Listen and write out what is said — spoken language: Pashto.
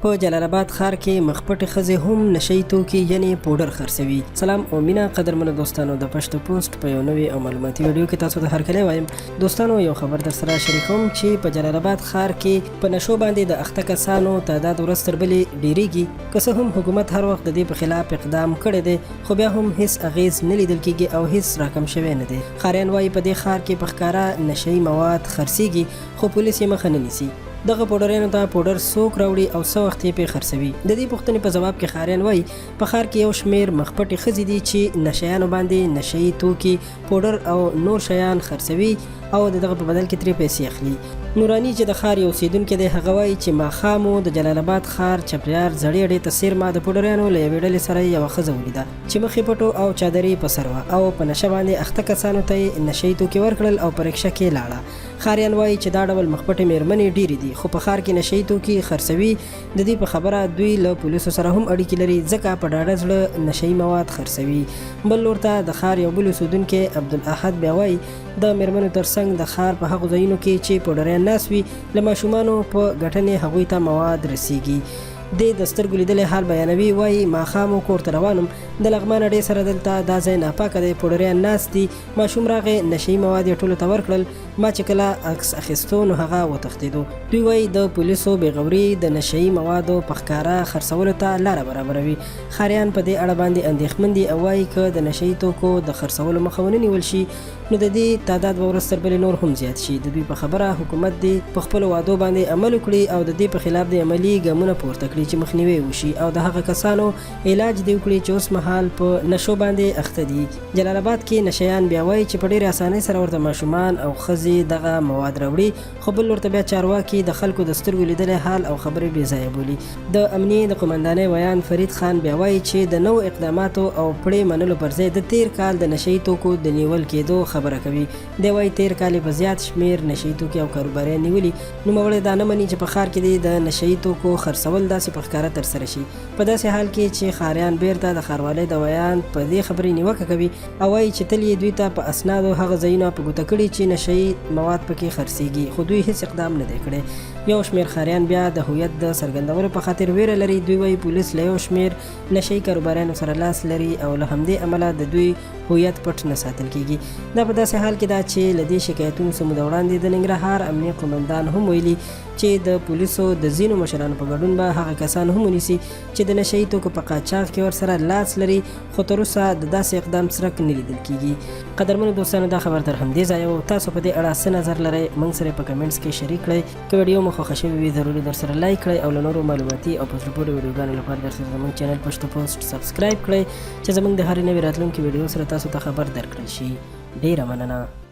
په جلال اباد ښار کې مخپټې ښځې هم نشه يي توکي یعنې پوډر خرڅوي. سلام او مینه قدرمنو دوستانو د پښتو پوسټ په یو نوې او معلوماتي ویډیو کې تاسو ته هرکلی وایم. دوستانو یو خبر در سره شریکوم چې په جلال اباد ښار کې په نشو باندې د اخته کسانو تعداد ورځ تر بلې ډیریږي. که څه هم حکومت هر وخت د دې په خلاف اقدام کړی دی خو بیا هم هیڅ اغیز نه لیدل کیږي او هیڅ راکم شوی نه دی. ښاریان وایي په دې ښار کې په ښکاره نشه يي مواد خرڅیږي خو پولیس یې مخه نه نیسي. دغه پوډریانو ته پوډر څوک راوړي او څه وخت یې پرې خرڅوي؟ د دې پوښتنې په ځواب کې ښاریان وايي، په ښار کې یو شمېر مخپټې ښځې دي چې نشه یانو باندې نشه يي توکي، پوډر او نور شیان خرڅوي او د دغه په بدل کې ترې پیسې اخلي. نوراني چې د ښار یو اوسېدونکی دی، هغه وايي چې ماښام و، د جلال اباد ښار چپریار زړې اډې ته څېرمه د پوډریانو له یوې ډلې سره یې یوه ښځه ولیده چې مخ یې پټ و او چادري یې په سر وه او په نشه باندې اخته کسانو ته یې نشه يي توکي ورکړل او په رکشه کې لاړه. ښاریان وايي چې دا ډول مخپټې مېرمنې ډېرې دي، خو په ښار کې نشه يي توکي خرڅوي، د دوی په خبره دوی له پولیسو سره هم اړیکې لري، ځکه په ډاډه زړه نشه يي مواد خرڅوي. بل لور ته د ښار یو بل اوسېدونکی عبدالاحد بیا وايي، د مېرمنو تر څنګ د ښار په هغو ځایونو کې چې پوډریان ناست وي، له ماشومانو په ګټنې هغوی ته مواد رسېږي. دی د سترګو لیدلی حال بیانوي، وايي، ماښام و، کور ته روان وم، د لغمان اډې سره دلته دا ځای ناپاکه دی، پوډریان ناست دي، ماشوم راغی، نشه يي مواد يې ټولو ته ورکړل، ما چې کله عکس اخیستو نو هغه وتښتېدو. دوی وايي، د پولیسو بې غوري د نشه يي موادو په ښکاره خرڅولو ته لاره برابروي. ښاریان په دې اړه باندې اندېښمن دي او وايي، که د نشه يي توکو د خرڅولو مخه ونه نیول شي نو د دې تعداد به ورځ تر بلې نور هم زیات شي. د دوی په خبره، حکومت دې په خپلو وعدو باندې عمل وکړي او د دې په خلاف دې عملي ګامونه پورته کړي چې مخنیوی وشي او د هغه کسانو علاج دې وکړي چې اوسمهال په نشو باندې اخته دي. جلال اباد کې نشه یان بیا وايي چې په ډېرې اسانۍ سره ورته ماشومان او ښځې دغه مواد راوړي، خو بل لور ته بیا چارواکي د خلکو د سترګو لیدلی حال او خبرې بې ځایه بولي. د امنیې د قومندانۍ ویاند فرید خان بیا وايي چې د نوو اقداماتو او پړې منلو پر ځای د تېر کال د نشه يي توکو د نیول کېدو خبره کوي. دی وايي تېر کال یې په زیات شمېر نشه يي توکي او کاروباریان نیولي. نوموړی دا نه مني چې په ښار کې دې د نشه يي توکو خرڅول داسې په ښکاره ترسره شي. په داسې حال کې چې ښاریان بېرته د ښاروالۍ د ویاند په دې خبرې نیوکه کوي او وايي چې تل یې دوی ته په اسنادو هغه ځایونه په ګوته کړي چې نشه يي مواد پکې خرڅېږي، خو دوی هېڅ اقدام نه دی کړی. یو شمېر ښاریان بیا د هویت د څرګندولو په خاطر وېره لري، دوی وايي پولیس له یو شمېر نشه يي کاروباریانو سره لاس لري او له همدې امله د دوی هویت پټ نه ساتل کېږي. دا په داسې حال کې ده چې له دې شکایتونو څه موده وړاندې د ننګرهار امنیه قومندان هم ویلي چې د پولیسو د ځینو مشرانو په ګډون به هغه کسان هم ونیسي چې د نشه یي توکو په قاچاق کې ورسره لاس لري، خو تر اوسه د داسې اقدام څرک نه لیدل کیږي. قدرمنو دوستانو دا خبر تر همدې ځایه وو، تاسو په دې اړه څه نظر لرئ موږ سره په کمنټس کې شریک کړئ. که ویډیو مو خوښه شوې وي ضرور یې درسره لایک کړئ او له نورو معلوماتي او په زړه پورې ویډیوګانو لپاره درسره زموږ چینل پښتو پوسټ سبسکرایب کړئ چې زموږ د هرې نوې راتلونکې ویډیو سره تاسو ته خبر درکړل شي. ډیره مننه.